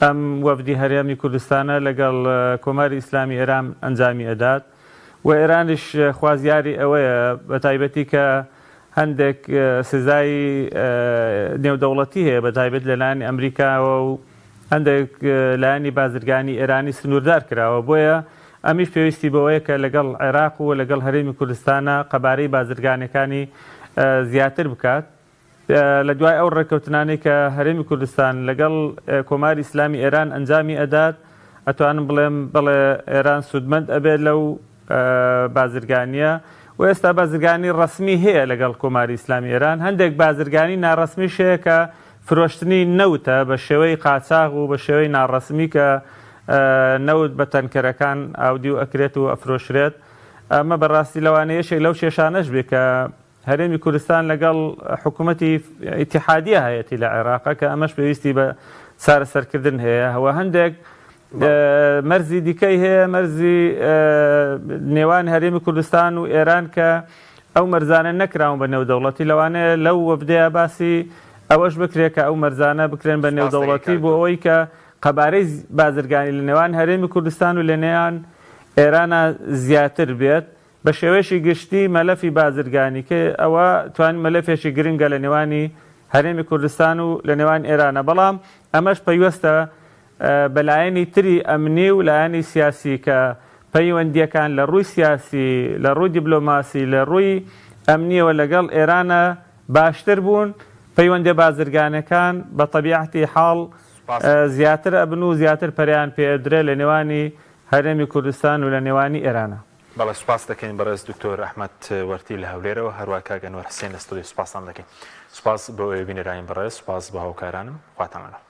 ئەم وەفدی هەرێمی کوردستانە لەگەڵ کۆماری ئیسلامی ئێران ئەنجامی ئەدات و ئێرانیش خوازیاری ئەوەیە بە تایبەتی کە هەندێک سزای نێودەوڵەتی هەیە بە تایبەت لە لایەنی ئەمریکاوە و هەندێک لایەنی بازرگانی ئێرانی سنووردار کراوە بۆیە ئەمیش پێویستی بەوەیە کە لەگەڵ عێراق و لەگەڵ هەرێمی کوردستانە قەبارەی بازرگانەکانی زیاتر بکات. لە دوای ئەو ڕێککەوتنانەی کە هەرێمی کوردستان لەگەڵ کۆماری ئیسلامی ئێران ئەنجامی ئەدات، ئەتوانم بڵێم بەڵێ ئێران سوودمەند ئەبێت لەو بازرگانییە و ئێستا بازرگانی ڕەسمی هەیە لەگەڵ کۆماری ئیسلامی ئێران، هەندێک بازرگانی ناڕەسمیش هەیە کە فرۆشتنی نەوتە بە شێوەی قاچاغ و بە شێوەی ناڕەسمی کە نەوت بە تەنکەرەکان ئاودیو ئەکرێت و ئەفرۆشرێت. ئەمە بەڕاستی لەوانەیە یەکێک لەو کێشانەش بێ کە هەرێمی کوردستان لەگەڵ حکوومەتی ئیتیحادیە هەیەتی لە عێراق کە ئەمەش پێویستی بە چارەسەرکردن هەیە و هەندێک مەرزی دیکەی هەیە مەرزی نێوان هەرێمی کوردستان و ئێران کە ئەو مەرزانە نەکراون بە نێودەوڵەتی لەوانەیە لەو وەفدەیە باسی ئەوەش بکرێت کە ئەو مەرزانە بکرێن بە نێودەوڵەتی بۆ ئەوەی کە قەبارەی بازرگانی لە نێوان هەرێمی کوردستان و لە نێوان ئێرانە زیاتر بێت بە شێوەیەکی گشتی مەلەفی بازرگانی کە ئەوە توانی مەلەفێکی گرنگە لە نێوانی هەرێمی کوردستان و لە نێوان ئێرانە بەڵام ئەمەش پەیوەستە بە لایەنی تری ئەمنی و لایەنی سیاسی کە پەیوەندییەکان لە ڕووی سیاسی لە ڕووی دیبلۆماسی لە ڕووی ئەمنیەوە لەگەڵ ئێرانە. باشتر بوون، پەیوەندیە بازرگانەکان بە تەبیعەتی حاڵ زیاتر ئەبن و زیاتر پەرەیان پێ ئەدرێ لە نێوانی هەرێمی کوردستان و لە نێوانی ئێرانا. بەڵێ سوپاست دەکەین بەڕێز دکتۆر ئەحمەد وەرتی لە هەولێرەوە، هەروا کاک ئەنوەر حسێن لە ستۆدیۆ سوپاستان دەکەین. سوپاس بۆ ئێوەی بینەرانی بەڕێز، سوپاس بۆ هاوکارانم، خواتان لەگەڵ.